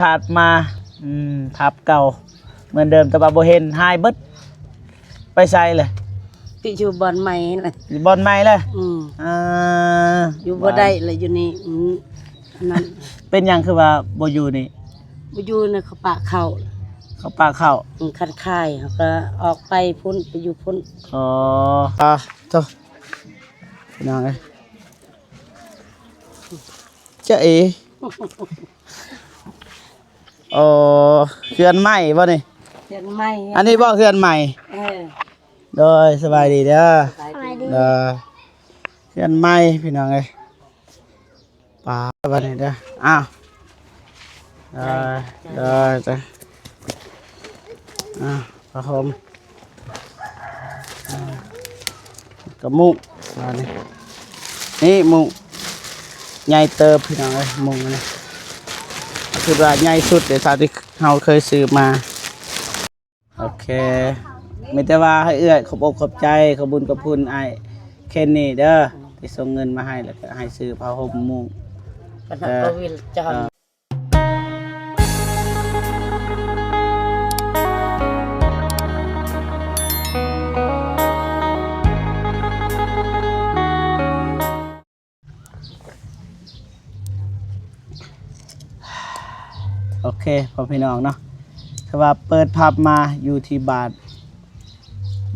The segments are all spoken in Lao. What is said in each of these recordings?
ພາບມາ ອືມ ພາບເກົ່າເໝືອນເດີມ ແຕ່ວ່າບໍ່ເຫັນ ຫາຍເບິດ. ໄປໃສແຫຼະ? ໄປຢູ່ບ່ອນໃໝ່ແຫຼະ. ບ່ອນໃໝ່ແຫຼະ? ອືມ ອ່າ ຢູ່ບໍ່ໄດ້ລະ ຢູ່ນີ້ ອືມ ອັນນັ້ນ. ເປັນຫຍັງຄືວ່າບໍ່ຢູ່ນີ້? ບໍ່ຢູ່ນະ ເຂົາປະເຂົ້າ. ເຂົາປະເຂົ້າ? ອືມ ຄັນຂາຍເຮົາກໍອອກໄປພຸ້ນ ໄປຢູ່ພຸ້ນ. ອໍ ອ່າ ໂທ້ ພີ່ນ້ອງເອີຍ ຈະເອ ອໍ ເຮືອນໃໝ່ບໍ່ນີ້? ເຮືອນໃໝ່. ອັນນີ້ບໍ່ເຮືອນໃໝ່? ເອີ ໂດຍ ສະບາຍດີເດີ. ສະບາຍດີ. ໂດຍ ເຮືອນໃໝ່ ພີ່ນ້ອງເອີຍ. ປາ ບັດນີ້ເດີ ອ້າວ ໂດຍ ໂດຍ ຈ້ະ ອ້າວ ຜ້າຫົ່ມ ອ່າ ກະມຸ້ງ ບັດນີ້ ນີ້ມຸ້ງໃຫຍ່ເຕີບ ພີ່ນ້ອງເອີຍ. ມຸ້ງອັນນີ້ຄິດວ່າໃຫຍ່ສຸດເດ ເທົ່າທີ່ເຮົາເຄີຍຊື້ມາ. ໂອເຄ ມີແຕ່ວ່າໃຫ້ເອື້ອຍຂອບອົກຂອບໃຈ ຂອບບຸນຂອບຄຸນອ້າຍເຄນນີ້ເດີ ທີ່ສົ່ງເງິນມາໃຫ້ ແລ້ວກໍໃຫ້ຊື້ຜ້າຫົ່ມມຸ້ງ ເອີ ໂອເຄ ພໍ່ແມ່ພີ່ນ້ອງເນາະ ຖືວ່າເປີດພາບມາຢູ່ທີ່ບ້ານ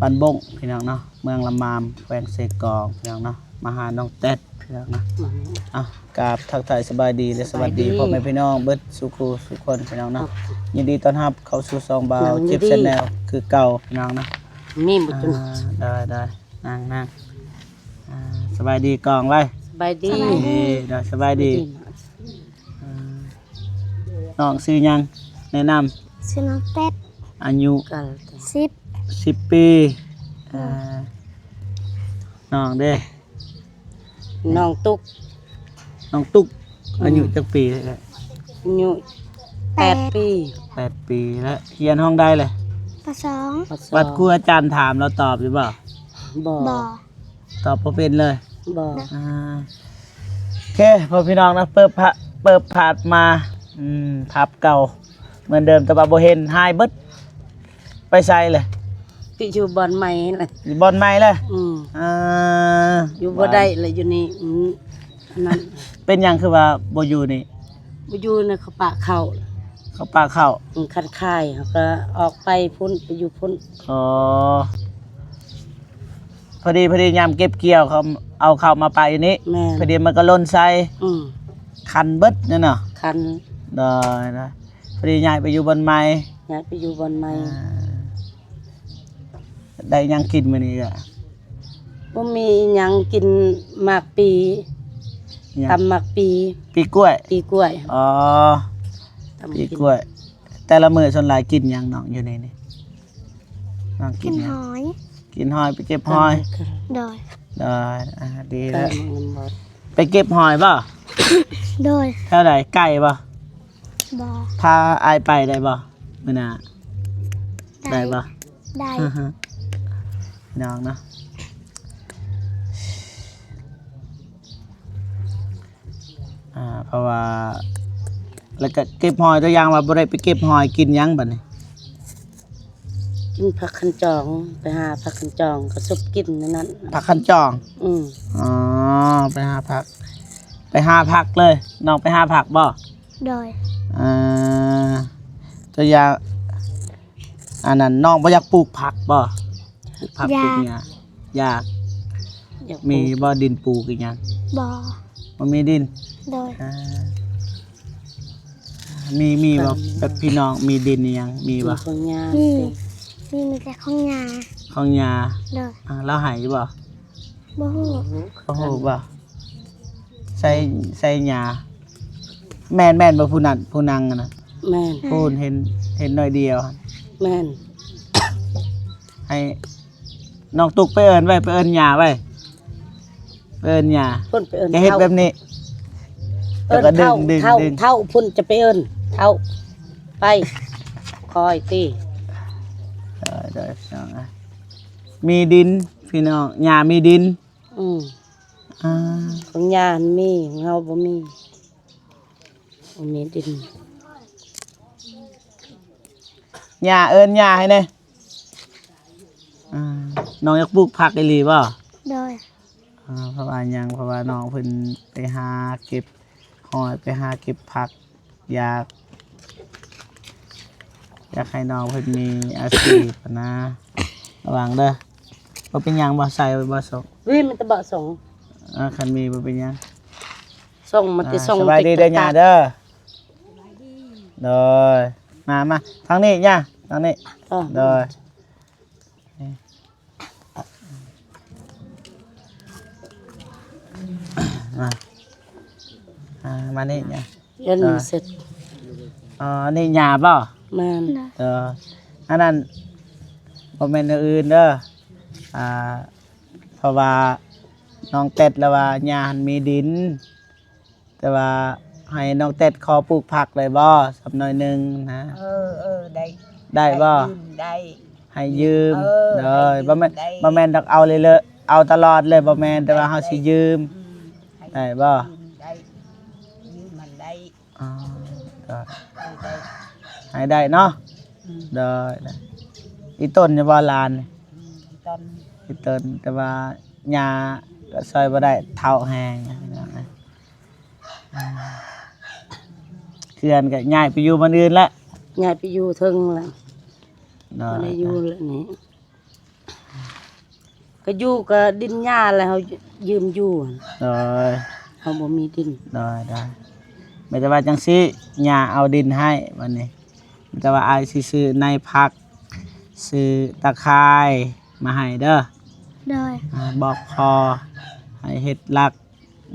ບ້ານບົ້ງ ພີ່ນ້ອງເນາະ ເມືອງລະມາມ ແຂວງເຊກອງ ພີ່ນ້ອງເນາະ ມາຫານ້ອງແຕັດ ພີ່ນ້ອງເນາະ. ອືມ ເອົາ ກາບທັກທາຍສະບາຍດີ ແລະ ສະຫວັດດີ ສະຫວັດດີ ພໍ່ແມ່ພີ່ນ້ອງເບິດສູ່ຄູ່ສູ່ຄົນ ພີ່ນ້ອງເນາະ. ຍິນດີຕ້ອນຮັບເຂົ້າສູ່ຊ່ອງບ່າວຈິບແຊນແນວຄືເກົ່າ ພີ່ນ້ອງເນາະ. ມີບໍ່? ອ່າ ໄດ້ໆ ນັ່ງໆ ອ່າ ສະບາຍດີກ່ອນໄວ້ ສະບາຍດີ ເອີ ສະບາຍດີ ສະບາຍດີ. ອ່າ ນ້ອງຊື່ຫຍັງ? ແນະນຳ. ຊື່ນ້ອງແຕັດ ອາຍຸ ສິບ ສິບປີ. ອ່າ ນ້ອງເດ້? ນ້ອງຕຸກ ນ້ອງຕຸກ ອືມ ອາຍຸຈັກປີແລ້ວ? ອາຍຸແປດ ແປດປີ ແປດປີແລ້ວ. ຮຽນຫ້ອງໃດແຫຼະ? ປໍສອງ ປໍສອງ. ວັດຄູອາຈານຖາມ ລາວຕອບຢູ່ບໍ່? ບໍ່ ບໍ່ ຕອບບໍ່ເປັນເລີຍ? ບໍ່ ອ່າ ໂອເຄ ພໍ່ພີ່ນ້ອງເນາະ ເປີບພະ ເປີບພາບມາ ອືມ ພາບເກົ່າເໝືອນເດີມ ແຕ່ວ່າບໍ່ເຫັນ ຫາຍເບິດ. ໄປໃສແຫຼະ? ໄປຢູ່ບ່ອນໃໝ່ແຫຼະ. ຢູ່ບ່ອນໃໝ່ແຫຼະ? ອືມ ອ່າ ຢູ່ບໍ່ໄດ້ລະ ຢູ່ນີ້ ອືມ ອັນນັ້ນ. ເປັນຫຍັງຄືວ່າບໍ່ຢູ່ນີ້? ບໍ່ຢູ່ນະ ເຂົາປະເຂົ້າ. ເຂົາປະເຂົ້າ? ອືມ ຄັນຂາຍເຮົາກໍອອກໄປພຸ້ນ ໄປຢູ່ພຸ້ນ. ອໍ ພໍດີ ພໍດີຍາມເກັບກ່ຽວ ເຂົາເອົາເຂົ້າມາປະຢູ່ນີ້. ແມ່ນ ພໍດີມັນກໍຫຼົ່ນໃສ່. ອືມ ຄັນເບິດແນ່ເນາະ. ຄັນ ໂດຍ ໂດຍ. ພໍດີຍ້າຍໄປຢູ່ບ່ອນໃໝ່. ຍ້າຍໄປຢູ່ບ່ອນໃໝ່. ອ່າ ໄດ້ຫຍັງກິນມື້ນີ້? ກໍບໍ່ມີຫຍັງກິນ ໝາກປີ. ຫຍັງ? ຕຳໝາກປີ. ປີກ້ວຍ? ປີກ້ວຍ. ອໍ ຕຳ ປີກ້ວຍ. ແຕ່ລະມື້ສ່ວນຫຼາຍກິນຫຍັງນ້ອງຢູ່ໃນນີ້? ນ້ອງກິນຫຍັງ? ກິນຫອຍ. ກິນຫອຍ ໄປເກັບຫອຍ. ໂດຍ ໂດຍ. ອ່າ ດີແລ້ວ. ໄປເກັບຫອຍບໍ່? ໂດຍ. ແຖວໃດ? ໃກ້ບໍ່? ບໍ່. ພາອ້າຍໄປໄດ້ບໍ່? ມື້ໜ້າ ໄດ້ ໄດ້ບໍ່? ໄດ້ ພີ່ນ້ອງເນາະ. ອ່າ ເພາະວ່າ ແລ້ວກໍເກັບຫອຍ ຕົວຢ່າງວ່າບໍ່ໄດ້ໄປເກັບຫອຍ ກິນຫຍັງບັດນີ້? ກິນຜັກຄັນຈອງ ໄປຫາຜັກຄັນຈອງ ກໍຊຸບກິນນັ້ນ. ຜັກຄັນຈອງ? ອືມ ອໍ ໄປຫາຜັກ ໄປຫາຜັກເລີຍ. ນ້ອງໄປຫາຜັກບໍ່? ໂດຍ. ອ່າ ຕົວຢ່າງ ອັນນັ້ນ ນ້ອງບໍ່ຢາກປູກຜັກບໍ່? ປູກຜັກ ຢາກ ປູກຫຍ້າ. ຢາກ ຢາກ ມີບໍ່ດິນປູກອີຫຍັງ? ບໍ່ ບໍ່ມີດິນ. ໂດຍ. ອ່າ ມີ ມີບໍ່? ແບບພີ່ນ້ອງມີດິນອີຫຍັງ ມີບໍ່? ມີຂອງຍ່າ. ມີ ມີ ມີແຕ່ຂອງຍ່າ. ຂອງຍ່າ. ໂດຍ. ອ່າ ລາວໃຫ້ຢູ່ບໍ່? ບໍ່ຮູ້. ບໍ່ຮູ້ບໍ່? ໃສ່ ໃສ່ຫຍ້າ. ແມ່ນ ແມ່ນບໍ່ຜູ້ນັ້ນ ຜູ້ນັ່ງຫັ້ນນະ? ແມ່ນ. ຜູ້ເຫັນ ເຫັນໜ້ອຍດຽວຫັ້ນ. ແມ່ນ. ໃຫ້ນ້ອງຕຸກໄປເອີ້ນໄວ້ ໄປເອີ້ນຫຍ້າໄວ້ ໄປເອີ້ນຫຍ້າ. ເພິ່ນໄປເອີ້ນ ຈະເຮັດແບບນີ້ ເອີ້ນເຖົ້າ ເຖົ້າ ເຖົ້າ ພຸ້ນຈະໄປເອີ້ນເຖົ້າ ໄປ ຄອຍຕິ. ໂດຍ ໂດຍ ພີ່ນ້ອງເອີຍ ມີດິນ ພີ່ນ້ອງ ຫຍ້າມີດິນ. ອືມ ອ່າ ຂອງຍ່າຫັ້ນມີ ຂອງເຮົາບໍ່ມີ ບໍ່ມີດິນ. ຍ່າ ເອີ້ນຍ່າໃຫ້ແດ່. ອ່າ ນ້ອງຢາກປູກຜັກອີ່ຫຼີບໍ່? ໂດຍ. ອ່າ ເພາະວ່າຫຍັງ? ເພາະວ່ານ້ອງເພິ່ນໄປຫາເກັບຫອຍ ໄປຫາເກັບຜັກ ຢາກ ຢາກໃຫ້ນ້ອງເພິ່ນມີອາຊີບຫັ້ນນະ. ລະວັງເດີ. ບໍ່ເປັນຫຍັງບໍ່? ໃສ່ໄວ້ບໍ່ ສອງ? ເວີຍ ມັນຕະເບາະ ສອງ. ອ່າ ຄັນມີບໍ່ເປັນຫຍັງ. ສອງ ມັນຕິ ອ່າ ສອງ ສະບາຍດີເດີຍ່າເດີ. ໂດຍ. ມາ ມາ ທາງນີ້ຍ່າ ທາງນີ້. ເອີ ໂດຍ. ມາ ອ່າ ມານີ້ຍ່າ. ເອີ ເອີ ເສັດ. ອໍ ນີ້ຍ່າບໍ່? ແມ່ນ. ເອີ ອັນນັ້ນບໍ່ແມ່ນແນວອື່ນເດີ. ອ່າ ເພາະວ່ານ້ອງແຕັດລະວ່າຍ່າຫັ້ນມີດິນ ແຕ່ວ່າໃຫ້ນ້ອງແຕັດຂໍປູກຜັກໄດ້ບໍ່ ສ່ຳໜ້ອຍໜຶ່ງນະ? ເອີ ເອີ ໄດ້ ໄດ້ບໍ່? ໃຫ້ຢືມໄດ້ ໃຫ້ຢືມ. ເອີ ໂດຍ ໃຫ້ຢືມ ບໍ່ແມ່ນ ໄດ້ ບໍ່ແມ່ນດອກເອົາເລີຍ ເລີຍ ເອົາຕະຫຼອດເລີຍ ບໍ່ແມ່ນ ແຕ່ວ່າເຮົາຊິຢືມ. ອືມ ໃຫ້ ໄດ້ບໍ່? ໄດ້ ຢືມມັນໄດ້. ອໍ ກໍ ໄດ້ ໄດ້ ໃຫ້ໄດ້ເນາະ. ອືມ ໂດຍ ອີ່ຕົນຢູ່ບໍ່ຫຼານ? ອືມ ອີ່ຕົນ ອີ່ຕົນ ແຕ່ວ່າຍ່າກໍຊ່ອຍບໍ່ໄດ້ ເຖົ້າແຮງ. ອ່າ ເຮືອນກໍຍ້າຍໄປຢູ່ບ່ອນອື່ນແລ້ວ. ຍ້າຍໄປຢູ່ເທິງແລ້ວ. ໂດຍ ບໍ່ໄດ້ຢູ່ແລ້ວນີ້. ກໍຢູ່ກໍດິນຫຍ້າແລ້ວ ເຮົາຢືມຢູ່. ໂດຍ. ເຮົາບໍ່ມີດິນ. ໂດຍ ໂດຍ. ມີແຕ່ວ່າຈັ່ງຊີ້ ຍ່າເອົາດິນໃຫ້ບັດນີ້. ມີແຕ່ວ່າອ້າຍຊິຊື້ໃນຜັກ ຊື້ຕາຂ່າຍມາໃຫ້ເດີ. ໂດຍ. ອ່າ ບອກພໍ່ໃຫ້ເຮັດຫຼັກ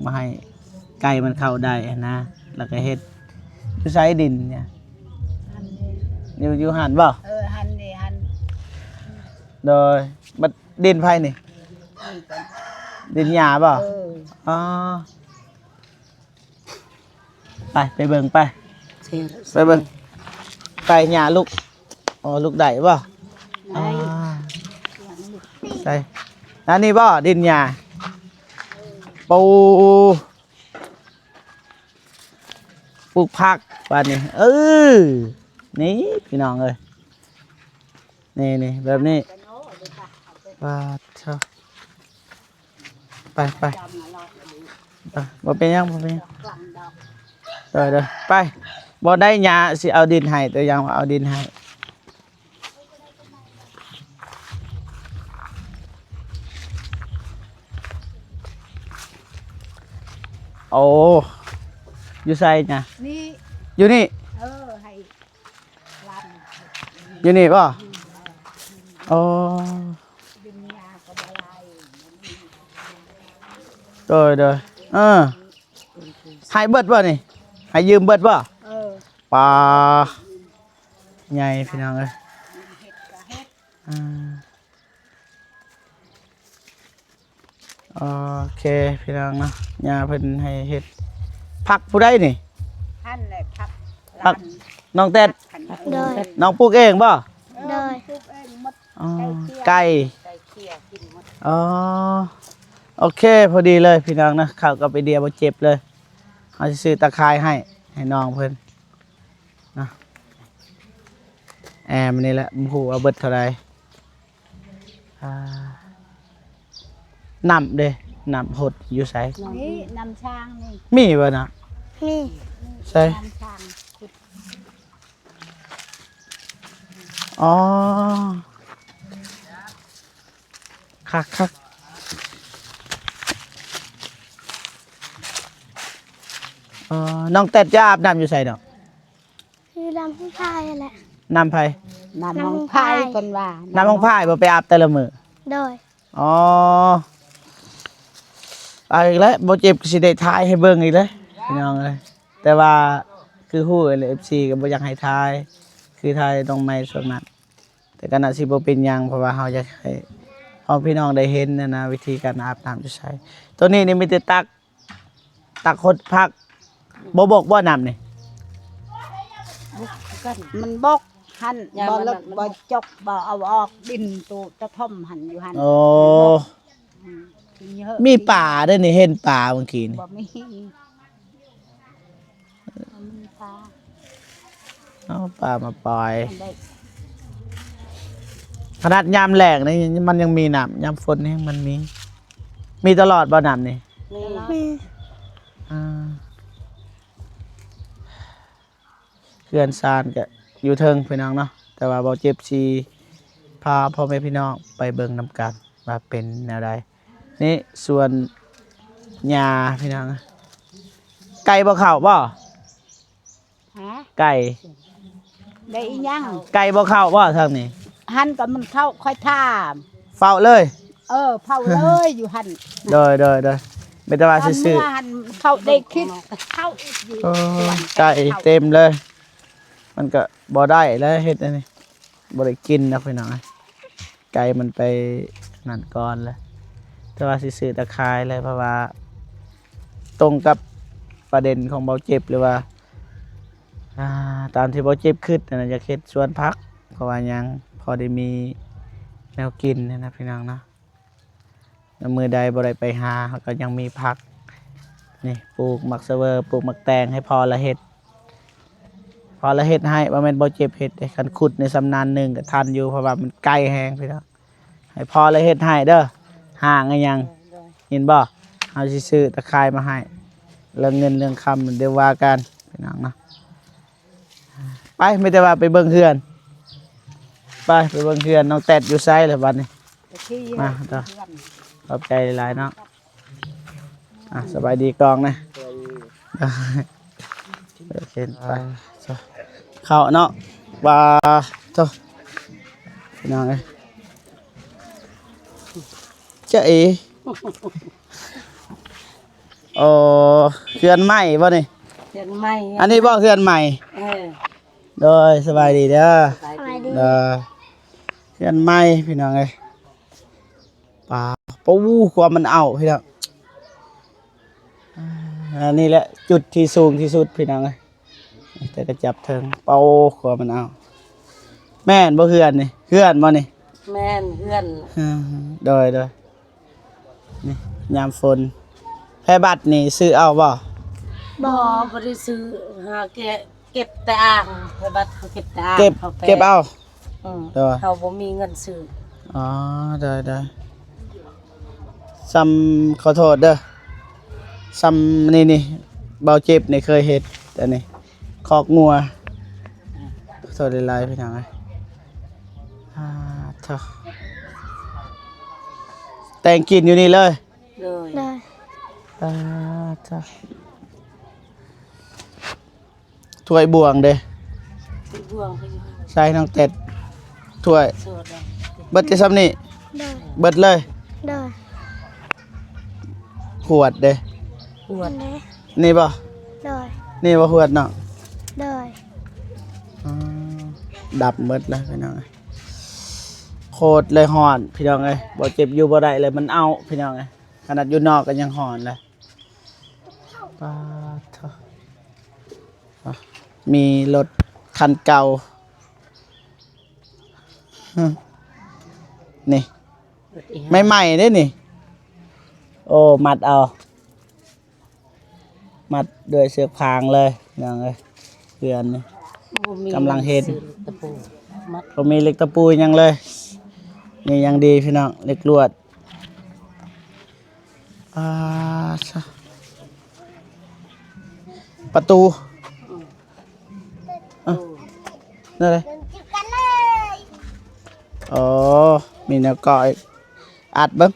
ບໍ່ໃຫ້ໄກ່ມັນເຂົ້າໄດ້ຫັ້ນນະ ແລ້ວກໍເຮັດ. ຢູ່ໃສດິນນີ້? ຢູ່ ຢູ່ຫັ້ນບໍ່? ເອີ ຫັ້ນເດ ຫັ້ນ. ໂດຍ. ບັດດິນໃຜນີ້? ນີ້ກໍດິນຍ່າບໍ່? ເອີ. ອໍ ໄປ ໄປເບິ່ງໄປ. ໄປເບິ່ງໄປຍ່າລູກ. ອໍ ລູກໄດ້ບໍ່? ໄດ້. ອ່າ ໃສ່ ອັນນີ້ບໍ່? ດິນຫຍ້າ ປູ ປູກຜັກບາດນີ້. ເອີ ນີ້ພີ່ນ້ອງເອີຍ ນີ້ໆ ແບບນີ້. ປາດໂທ້. ໄປ ໄປ ໄປ ບໍ່ເປັນຫຍັງ ບໍ່ເປັນຫຍັງ. ໂດຍ ໂດຍ. ໄປ ບໍ່ໄດ້ ຍ່າຊິເອົາດິນໃຫ້ ຕົວຢ່າງວ່າເອົາດິນໃຫ້. ໂອ້ ຢູ່ໃສນະ? ນີ້ ຢູ່ນີ້. ເອີ ໃຫ້ ຢູ່ນີ້ບໍ່? ອໍ ໂດຍ ໂດຍ. ເອີ ໃຫ້ເບິດບໍ່ນີ້? ໃຫ້ຢືມເບິດບໍ່? ເອີ ປາ ໃຫຍ່ພີ່ນ້ອງເອີຍ. ອ່າ ໂອເຄພີ່ນ້ອງເນາະ ຍ່າເພິ່ນໃຫ້ເຮັດ. ຜັກຜູ້ໃດນີ້? ຫັ້ນແຫຼະ ຜັກ ຜັກ ຫຼານ ນ້ອງແຕັດ. ໂດຍ. ນ້ອງປູກເອງບໍ່? ໂດຍ. ອໍ ໄກ່ ໄກ່ເຄຍກິນໝົດ. ອໍ ໂອເຄ ພໍດີເລີຍພີ່ນ້ອງເນາະ ເຂົ້າກັບໄອເດຍບໍ່ເຈັບເລີຍ. ເຮົາຊິຊື້ຕາຂ່າຍໃຫ້ ໃຫ້ນ້ອງເພິ່ນເນາະ. ແອມນີ້ແຫຼະ ບໍ່ຮູ້ວ່າເບິດເທົ່າໃດ. ອ່າ ນ້ຳເດ້ ນ້ຳຫົດຢູ່ໃສ? ນີ້ນ້ຳຊ້າງນີ້ ມີບໍ່ນະ? ມີ. ໃສ? ນ້ຳຊ້າງ ອໍ ຄັກໆ. ອໍ ນ້ອງແຕັດຈະອາບນ້ຳຢູ່ໃສເນາະ? ຢູ່ນ້ຳຫ້ອງພາຍຫັ້ນແຫຼະ. ນ້ຳໃຜ? ນ້ຳຫ້ອງພາຍ ນ້ຳຫ້ອງພາຍ ເພິ່ນວ່າ ນ້ຳຫ້ອງພາຍບໍ່ ໄປອາບແຕ່ລະມື້? ໂດຍ. ອໍ ເອົາອີກແລ້ວ ບໍ່ເຈັບກໍຊິໄດ້ຖ່າຍໃຫ້ເບິ່ງອີກເດ້ພີ່ນ້ອງເອີຍ. ແຕ່ວ່າຄືຮູ້ແຫຼະ ເອັຟຊີກໍບໍ່ຢາກໃຫ້ຖ່າຍ ຄືຖ່າຍນ້ອງໃໝ່ຊ່ວງນັ້ນ. ແຕ່ກໍໜ້າຊິບໍ່ເປັນຫຍັງ ເພາະວ່າເຮົາຢາກໃຫ້ພໍ່ແມ່ພີ່ນ້ອງໄດ້ເຫັນຫັ້ນນະ ວິທີການອາບນ້ຳຢູ່ໃສ. ໂຕນີ້ນີ້ມີແຕ່ຕັກ ຕັກຫົດຜັກ ບໍ່ບົກບໍ່ນ້ຳນີ້? ມັນບົກຫັ້ນ ບໍ່ເລິກ ບໍ່ຈົກ ບໍ່ເອົາອອກ ດິນໂຕຕະຖົມຫັ້ນຢູ່ຫັ້ນ. ໂອ້ ອືມ ມີປາເດ້ນີ້ ເຫັນປາເມື່ອກີ້ນີ້. ບໍ່ມີ ບໍ່ມີປາ ເອົາປາມາປ່ອຍ. ໄດ້ ຂະໜາດຍາມແລ້ງນີ້ມັນຍັງມີນ້ຳ ຍາມຝົນນີ້ມັນມີ ມີຕະຫຼອດບໍ່ນ້ຳນີ້? ມີ ມີ ອ່າ ເຮືອນຊານກະຢູ່ເທິງພີ່ນ້ອງເນາະ ແຕ່ວ່າເບົາເຈັບຊິພາພໍ່ແມ່ພີ່ນ້ອງໄປເບິ່ງນຳກັນວ່າເປັນແນວໃດ. ນີ້ສວນຫຍ້າພີ່ນ້ອງ ໄກ່ບໍ່ເຂົ້າບໍ່? ຮະ? ໄກ່ ໄດ້ອີຫຍັງ? ໄກ່ບໍ່ເຂົ້າບໍ່ທາງນີ້? ຫັ້ນກໍມັນເຂົ້າ ຂ້ອຍຖາມ ເຝົ້າເລີຍ. ເອີ ເຝົ້າເລີຍຢູ່ຫັ້ນ. ໂດຍ ໂດຍ ໂດຍ ມີແຕ່ວ່າຊື່ໆ ເຂົ້າໄດ້ຄິດ ເຂົ້າອີກຢູ່. ໂອ້ ໄກ່ເຕັມເລີຍ ມັນກໍບໍ່ໄດ້ແລ້ວ ເຮັດອັນນີ້ ບໍ່ໄດ້ກິນດອກພີ່ນ້ອງ. ໄກ່ມັນໄປນັ້ນກ່ອນແຫຼະ ແຕ່ວ່າຊິຊື້ຕາຂ່າຍແຫຼະ ເພາະວ່າຕົງກັບປະເດັນຂອງເບົາເຈັບ ຫຼືວ່າ ອ່າ ຕາມທີ່ເບົາເຈັບຄິດຫັ້ນນະ ຢາກເຮັດສວນຜັກ ເພາະວ່າຫຍັງ ພໍໄດ້ມີແນວກິນຫັ້ນນະພີ່ນ້ອງເນາະ. ມື້ໃດບໍ່ໄດ້ໄປຫາ ເຮົາກໍຍັງມີຜັກ ນີ້ ປູກໝາກສະເຫວີ ປູກໝາກແຕງໃຫ້ພໍລະເຮັດ ພໍລະເຮັດໃຫ້ ບໍ່ແມ່ນບໍ່ເຈັບເຮັດເດ້. ຄັນຂຸດໃນຊຳນານໜຶ່ງກໍທັນຢູ່ ເພາະວ່າມັນໄກແຮງພີ່ນ້ອງ. ໃຫ້ພໍລະເຮັດໃຫ້ເດີ ຫ້າງອີຫຍັງ ເຫັນບໍ່? ເຮົາຊິຊື້ຕາຂ່າຍມາໃຫ້ ເລື່ອງເງິນເລື່ອງຄຳດຽວວ່າກັນພີ່ນ້ອງເນາະ. ໄປ ມີແຕ່ວ່າໄປເບິ່ງເຮືອນ ໄປ ໄປເບິ່ງເຮືອນ. ນ້ອງແຕັດຢູ່ໃສລະບັດນີ້? ມາຕໍ່ ຂອບໃຈຫຼາຍໆເນາະ. ອ່ະ ສະບາຍດີກ້ອງນະ. ໂອເຄ ໄປ ເຂົ້າເນາະ. ວ່າໂທ້ ພີ່ນ້ອງເອີຍ ຈະເອ ໂອ້ ເຮືອນໃໝ່ບໍ່ນີ້? ເຮືອນໃໝ່. ອັນນີ້ບໍ່ເຮືອນໃໝ່? ເອີ ໂດຍ ສະບາຍດີເດີ. ສະບາຍດີ. ໂດຍ ເຮືອນໃໝ່ພີ່ນ້ອງເອີຍ. ປາ ປູ ຄວາມມັນເອົາພີ່ນ້ອງ. ອ່າ ອັນນີ້ແຫຼະຈຸດທີ່ສູງທີ່ສຸດພີ່ນ້ອງເອີຍ ແຕ່ກະຈັບເທິງ. ໂອ້ ຄວາມມັນເອົາ. ແມ່ນບໍ່ເຮືອນນີ້? ເຮືອນບໍ່ນີ້? ແມ່ນ ເຮືອນ. ອ່າ ໂດຍ ໂດຍ. ນີ້ ຍາມຝົນ. ແພບັດນີ້ຊື້ເອົາບໍ່? ບໍ່ ບໍ່ໄດ້ຊື້ ຫາແກະ ເກັບແຕ່ອ່າງ ໄພບັດເຂົາເກັບແຕ່ອ່າງ ເກັບ ເຂົາແປະ ເກັບເອົາ. ອືມ ໂດຍ ເຮົາບໍ່ມີເງິນຊື້. ອໍ ໂດຍ ໂດຍ. ຊ່ຳ ຂໍໂທດເດີ ຊ່ຳນີ້ນີ້ ເບົາເຈັບນີ້ເຄີຍເຮັດ ອັນນີ້ ຄອກງົວ. ອືມ ຂໍໂທດຫຼາຍໆ ພີ່ນ້ອງເອີຍ. ອ່າ ໂທ້ ແຕ່ງກິນຢູ່ນີ້ເລີຍ. ໂດຍ ໂດຍ. ອ່າ ໂທ້. ຖ້ວຍບ່ວງເດ້? ຖ້ວຍບ່ວງກໍຢູ່ ໃສ່ນ້ອງແຕັດ ຖ້ວຍ ເບິດແຕ່ຊ່ຳນີ້? ໂດຍ ເບິດເລີຍ? ໂດຍ. ຂວດເດ້? ຂວດ ນີ້ບໍ່? ໂດຍ. ນີ້ບໍ່ຂວດນ້ອງ? ໂດຍ. ອໍ ດັບເບິດແລ້ວພີ່ນ້ອງເອີຍ. ໂຄດເລີຍຮ້ອນພີ່ນ້ອງເອີຍ ບໍ່ເຈັບຢູ່ບໍ່ໄດ້ເລີຍ ມັນເອົາພີ່ນ້ອງເອີຍ. ຂະໜາດຢູ່ນອກກໍຍັງຮ້ອນເລີຍ. ປາດໂທ້ ມີລົດຄັນເກົ່າ ນີ້ ໃໝ່ໆເດ້ນີ້. ໂອ້ ມັດເອົາ ມັດດ້ວຍເຊືອກຟາງເລີຍ ພີ່ນ້ອງເອີຍ. ເຮືອນນີ້ ບໍ່ມີ ກຳລັງເຮັດ ຊື້ເຫຼັກຕະປູ ມັດ ບໍ່ມີເຫຼັກຕະປູຫຍັງເລີຍ. ນີ້ຍັງດີພີ່ນ້ອງ ເຫຼັກລວດ. ອ່າ ຊະ ປະຕູ ອືມ ອ່ະ ນັ້ນເດ້. ໂອ້ ມີແນວເກາະອີກ ອັດເບິ່ງ.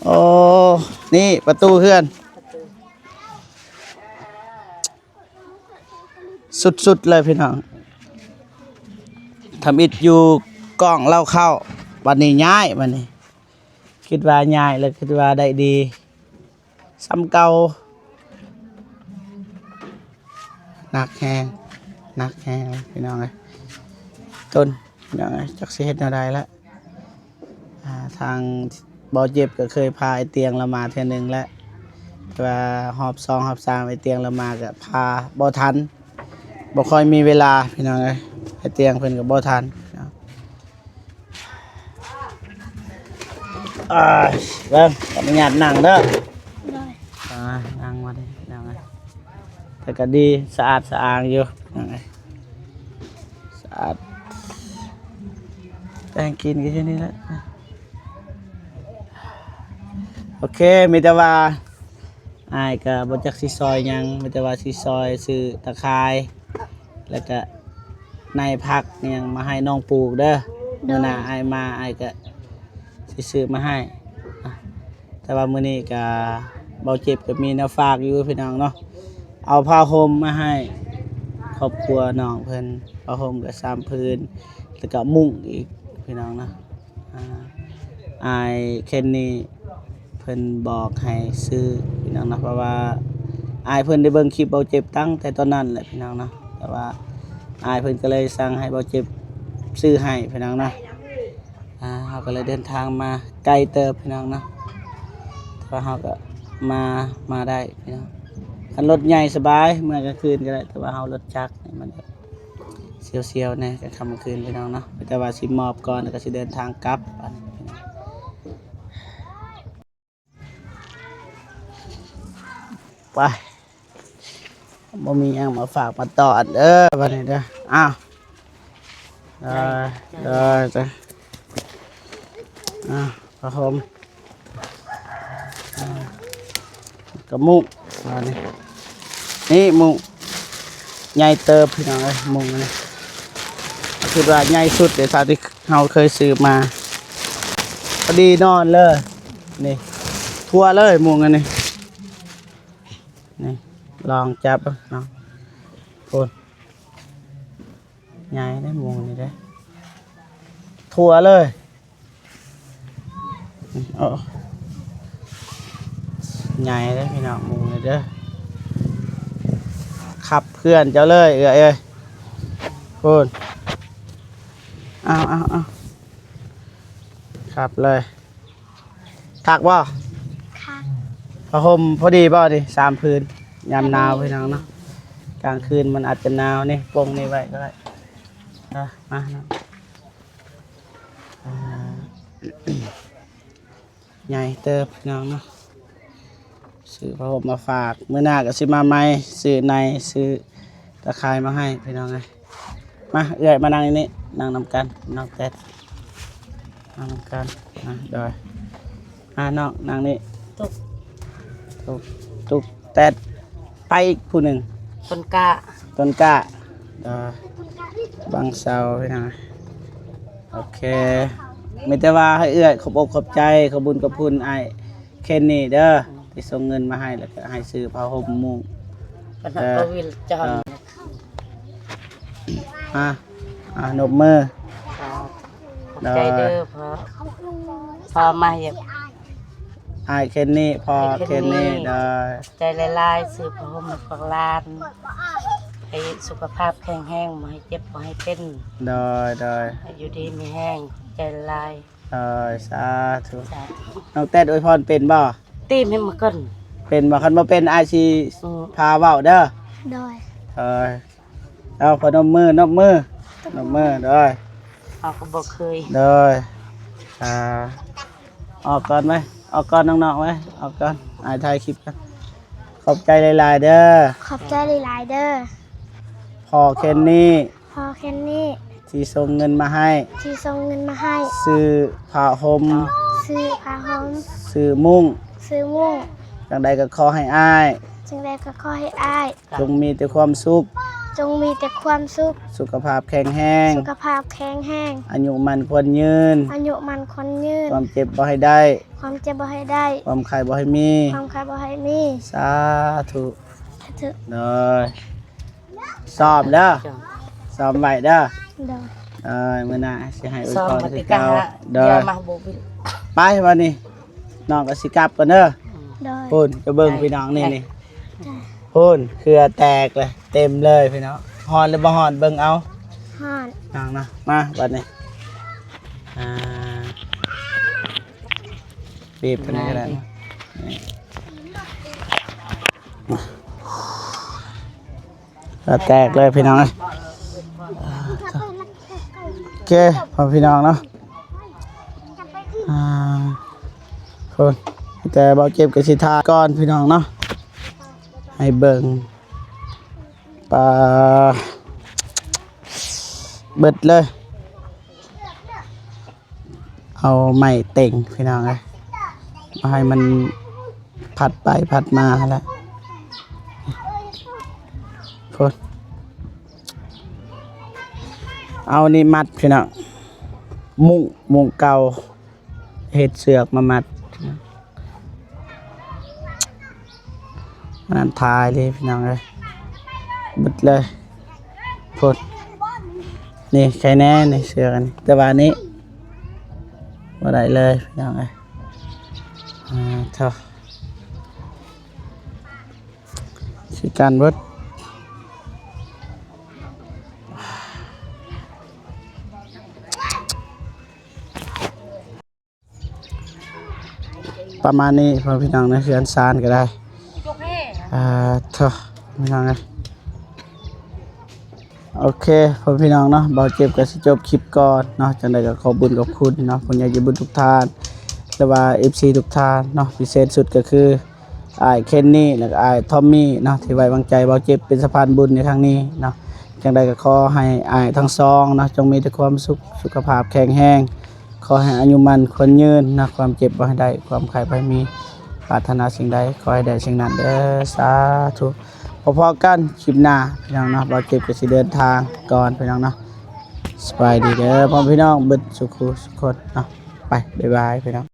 ໂອ້ ນີ້ປະຕູເຮືອນ. ປະຕູ ສຸດໆເລີຍພີ່ນ້ອງ. ທຳອິດຢູ່ກ້ອງເລົ່າເຂົ້າ ບັດນີ້ຍ້າຍ ບັດນີ້ຄິດວ່າຍ້າຍແລ້ວ ຄິດວ່າໄດ້ດີສ່ຳເກົ່າ. ໜັກແຮງ ໜັກແຮງພີ່ນ້ອງເອີຍ ຕົ້ນ ພີ່ນ້ອງເອີຍ ຈັກຊິເຮັດແນວໃດລະ. ອ່າ ທາງບໍ່ເຈັບກໍເຄີຍພາໄອ້ຕຽງລາວມາເທື່ອໜຶ່ງແລ້ວ ແຕ່ວ່າຮອບສອງຮອບສາມໄອ້ຕຽງລາວມາກໍພາບໍ່ທັນ ບໍ່ຄ່ອຍມີເວລາພີ່ນ້ອງເອີຍ. ໄອ້ຕຽງເພິ່ນກໍບໍ່ທັນ. ອ່າ ເບິ່ງ ຂໍອະນຸຍາດນັ່ງເດີ. ໂດຍ. ອ່າ ນັ່ງມາເດີ ນັ່ງມາ. ແຕ່ກໍດີ ສະອາດສະອ້າງຢູ່ ນັ່ງ ສະອາດ. ແປງກິນກໍຢູ່ນີ້ແຫຼະ. ໂອເຄ ມີແຕ່ວ່າອ້າຍກໍບໍ່ຈັກຊິຊ່ອຍຫຍັງ ມີແຕ່ວ່າຊິຊ່ອຍຊື້ຕາຂ່າຍ ແລ້ວກໍໃນຜັກຫຍັງມາໃຫ້ນ້ອງປູກເດີ. ໂດຍ ມື້ໜ້າອ້າຍມາ ອ້າຍກໍຊິຊື້ມາໃຫ້. ແຕ່ວ່າມື້ນີ້ກະ ເບົາເຈັບກໍມີແນວຝາກຢູ່ພີ່ນ້ອງເນາະ ເອົາຜ້າຫົ່ມມາໃຫ້ຄອບຄົວນ້ອງເພິ່ນ ຜ້າຫົ່ມກໍສາມຜືນ ແລ້ວກໍມຸ້ງອີກພີ່ນ້ອງເນາະ. ອາ ອ້າຍເຄນນີ້ເພິ່ນບອກໃຫ້ຊື້ພີ່ນ້ອງເນາະ ເພາະວ່າອ້າຍເພິ່ນໄດ້ເບິ່ງຄລິບເບົາເຈັບຕັ້ງແຕ່ຕອນນັ້ນແຫຼະພີ່ນ້ອງເນາະ ແຕ່ວ່າອ້າຍເພິ່ນກໍເລີຍສັ່ງໃຫ້ເບົາເຈັບຊື້ໃຫ້ພີ່ນ້ອງເນາະ. ອ່າ ເຮົາກໍເລີຍເດີນທາງມາໄກເຕີບພີ່ນ້ອງເນາະ ແຕ່ວ່າເຮົາກໍມາ ມາໄດ້ພີ່ນ້ອງ. ຄັນລົດໃຫຍ່ສະບາຍ ເມື່ອກາງຄືນກໍໄດ້ ແຕ່ວ່າເຮົາລົດຈັກນີ້ມັນແບບສຽວໆແດ່ ກາງຄ່ຳກາງຄືນພີ່ນ້ອງເນາະ. ແຕ່ວ່າຊິມອບກ່ອນ ແລ້ວກໍຊິເດີນທາງກັບ ບາດນີ້ພີ່ນ້ອງ. ໄປ ບໍ່ມີຫຍັງມາຝາກມາຕ້ອນເດີ ບາດນີ້ເດີ. ອ້າວ ເດີ ເດີ ເດີ ອ້າວ ຜ້າຫົ່ມ ອ່າ ກະມຸ້ງ ບາດນີ້ ນີ້ມຸ້ງໃຫຍ່ເຕີບພີ່ນ້ອງເອີຍ. ມຸ້ງອັນນີ້ ຄິດວ່າໃຫຍ່ສຸດເດ ເທົ່າທີ່ເຮົາເຄີຍຊື້ມາ ພໍດີນອນເລີຍ. ນີ້ ທົ່ວເລີຍມຸ້ງອັນນີ້ ນີ້ ລອງຈັບເບິ່ງເນາະ. ໂອ້ ໃຫຍ່ເດ້ມຸ້ງນີ້ເດ້ ທົ່ວເລີຍ. ໂອ້ ໃຫຍ່ເດ້ພີ່ນ້ອງ ມຸ້ງນີ້ເດີ ຂັບເພື່ອນເຈົ້າເລີຍເອື້ອຍເອີຍ. ພຸ້ນ ເອົາ ເອົາ ເອົາ ຂັບເລີຍ. ຄັກບໍ່? ຄັກ. ຜ້າຫົ່ມພໍດີບໍ່ນີ້ ສາມຜືນ ຍາມໜາວພີ່ນ້ອງເນາະ ກາງຄືນມັນອາດຈະໜາວ. ນີ້ ປົງນີ້ໄວ້ກໍໄດ້. ເອີ ມາເນາະ ອ່າ ໃຫຍ່ເຕີບພີ່ນ້ອງເນາະ. ຊື້ຜ້າຫົ່ມມາຝາກ ມື້ໜ້າກໍຊິມາໃໝ່ ຊື້ໃນ ຊື້ຕາຂ່າຍມາໃຫ້ພີ່ນ້ອງເອີຍ. ມາ ເອື້ອຍມານັ່ງຢູ່ນີ້ ນັ່ງນຳກັນ ນ້ອງແຕດ ນັ່ງນຳກັນ. ອ່າ ໂດຍ ອ່າ ນ້ອງນັ່ງນີ້ ຕຸກ ຕຸກ ຕຸກແຕດ ໄປອີກຜູ້ໜຶ່ງ ຕົ້ນກ້າ ຕົ້ນກ້າ. ອ່າ ບັງເສົາພີ່ນ້ອງ. ໂອເຄ ມີແຕ່ວ່າໃຫ້ເອື້ອຍຂອບອົກຂອບໃຈ ຂອບບຸນຂອບຄຸນອ້າຍເຄນນີ້ເດີ ທີ່ສົ່ງເງິນມາໃຫ້ ແລ້ວກໍໃຫ້ຊື້ຜ້າຫົ່ມມຸ້ງ ເອີ ອ່າ ອ່າ ນົບມື ຂອບໃຈເດີພໍ່ ພໍ່ມາເຮັດ ອ້າຍເຄນນີ້ ພໍ່ເຄນນີ້ ໂດຍ ໃຈຫຼາຍໆ ຊື້ຜ້າຫົ່ມໃຫ້ພວກຫຼານ ໃຫ້ສຸຂະພາບແຂງແຮງ ບໍ່ໃຫ້ເຈັບບໍ່ໃຫ້ເປັນ ໂດຍ ໂດຍ ໃຫ້ຢູ່ດີມີແຮງ ໃຈຫຼາຍ. ເອີ ສາທຸ ສາທຸ. ນ້ອງແຕດອວຍພອນເປັນບໍ່? ຕີມໃຫ້ມາກ່ອນ ເປັນບໍ່? ຄັນບໍ່ເປັນ ອ້າຍຊິ ອືມ ພາເວົ້າເດີ ໂດຍ ເອີ ເອົາ ພະນົມມື ນົບມື ນົບມື ໂດຍ ເຮົາກໍບໍ່ເຄີຍ ໂດຍ ອ່າ ອອກກ່ອນໄວ້ ອອກກ່ອນນ້ອງໆໄວ້ ອອກກ່ອນ ອ້າຍຖ່າຍຄລິບກ່ອນ. ຂອບໃຈຫຼາຍໆເດີ ຂອບໃຈຫຼາຍໆເດີ ພໍ່ເຄນນີ້ ພໍ່ເຄນນີ້ ທີ່ສົ່ງເງິນມາໃຫ້ ທີ່ສົ່ງເງິນມາໃຫ້ ຊື້ຜ້າຫົ່ມ ຊື້ຜ້າຫົ່ມ ຊື້ມຸ້ງ ຊື້ມຸ້ງ. ຈັ່ງໃດກໍຂໍໃຫ້ອ້າຍ ຈັ່ງໃດກໍຂໍໃຫ້ອ້າຍ ຈົ່ງມີແຕ່ຄວາມສຸກ ຈົ່ງມີແຕ່ຄວາມສຸກ ສຸຂະພາບແຂງແຮງ ສຸຂະພາບແຂງແຮງ ອາຍຸໝັ້ນຂວັນຍືນ ອາຍຸໝັ້ນຂວັນຍືນ ຄວາມເຈັບບໍ່ໃຫ້ໄດ້ ຄວາມເຈັບບໍ່ໃຫ້ໄດ້ ຄວາມໄຂ້ບໍ່ໃຫ້ມີ ຄວາມໄຂ້ບໍ່ໃຫ້ມີ ສາທຸ ສາທຸ. ໂດຍ ຊ້ອມເດີ ຊ້ອມໄວ້ເດີ ໂດຍ ເອີ ມື້ໜ້າຊິໃຫ້ອວຍພອນຄືເກົ່າ ໂດຍ ໄປບັດນີ້ ນ້ອງກໍຊິກັບກ່ອນເດີ ໂດຍ ພຸ້ນ ໄປເບິ່ງພີ່ນ້ອງນີ້ ນີ້ ພຸ້ນ ເຂື່ອແຕກເລີຍ ເຕັມເລີຍພີ່ນ້ອງ ຮ້ອນຫຼືບໍ່ຮ້ອນ ເບິ່ງເອົາ ຮ້ອນ ນ້ອງເນາະ ມາບັດນີ້ ອ່າ ບີບເທົ່ານີ້ກໍໄດ້ ນີ້ ເຂື່ອແຕກເລີຍພີ່ນ້ອງເອີຍ. ໂອເຄ ພໍ່ພີ່ນ້ອງເນາະ ອ່າ ໂອ້ຍ ແຕ່ເບົາເຈັບກໍຊິຖ່າຍກ່ອນພີ່ນ້ອງເນາະ ໃຫ້ເບິ່ງ ປາ ເບິດເລີຍ. ເອົາໄມ້ເຕັງພີ່ນ້ອງເອີຍ ເອົາໃຫ້ມັນພັດໄປພັດມາຫັ້ນແຫຼະ ພຸ້ນ ເອົານີ້ມັດພີ່ນ້ອງ ມຸ້ງ ມຸ້ງເກົ່າ ເຮັດເຊືອກມາມັດ ອັນນັ້ນຖ່າຍເລີຍພີ່ນ້ອງເອີຍ ເບິດເລີຍ ພຸ້ນ ນີ້ໄຄແນ່ນີ້ເຊືອກອັນນີ້ ແຕ່ວ່າອັນນີ້ບໍ່ໄດ້ເລີຍພີ່ນ້ອງເອີຍ ອ່າ ເຖາະ ຄືກັນເບິດ ປະມານນີ້ພໍ່ແມ່ພີ່ນ້ອງເນາະ ເຮືອນຊານກໍໄດ້ ອ່າ ເຖາະ ພີ່ນ້ອງເອີຍ ໂອເຄ ພໍ່ແມ່ພີ່ນ້ອງເນາະ ບ່າວເຈັບກໍຊິຈົບຄລິບກ່ອນເນາະ ຈັ່ງໃດກໍຂອບບຸນຂອບຄຸນເນາະ ຜູ້ໃຫຍ່ໃຈບຸນທຸກທ່ານ ຫຼືວ່າເອັຟຊີທຸກທ່ານເນາະ ພິເສດສຸດກໍຄື ອ້າຍເຄນນີ່ ແລະກໍອ້າຍທອມມີ່ເນາະ ທີ່ໄວ້ວາງໃຈບ່າວເຈັບເປັນສະພານບຸນໃນຄັ້ງນີ້ເນາະ ຈັ່ງໃດກໍຂໍໃຫ້ອ້າຍທັງສອງເນາະ ຈົ່ງມີແຕ່ຄວາມສຸກ ສຸຂະພາບແຂງແຮງ ຂໍໃຫ້ອາຍຸໝັ້ນຂວັນຍືນເນາະ ຄວາມເຈັບບໍ່ໃຫ້ໄດ້ ຄວາມໄຂ້ບໍ່ໃຫ້ມີ ປາດຖະໜາສິ່ງໃດຂໍໃຫ້ໄດ້ສິ່ງນັ້ນເດີ ສາທຸ ພໍ້ໆກັນຄລິບໜ້າພີ່ນ້ອງເນາະ ບ່າວເຈັບກໍຊິເດີນທາງກ່ອນພີ່ນ້ອງເນາະ ສະບາຍດີເດີພໍ່ແມ່ພີ່ນ້ອງເບິດສູ່ຄູ່ສູ່ຄົນເນາະ ໄປ ບາຍບາຍພີ່ນ້ອງ.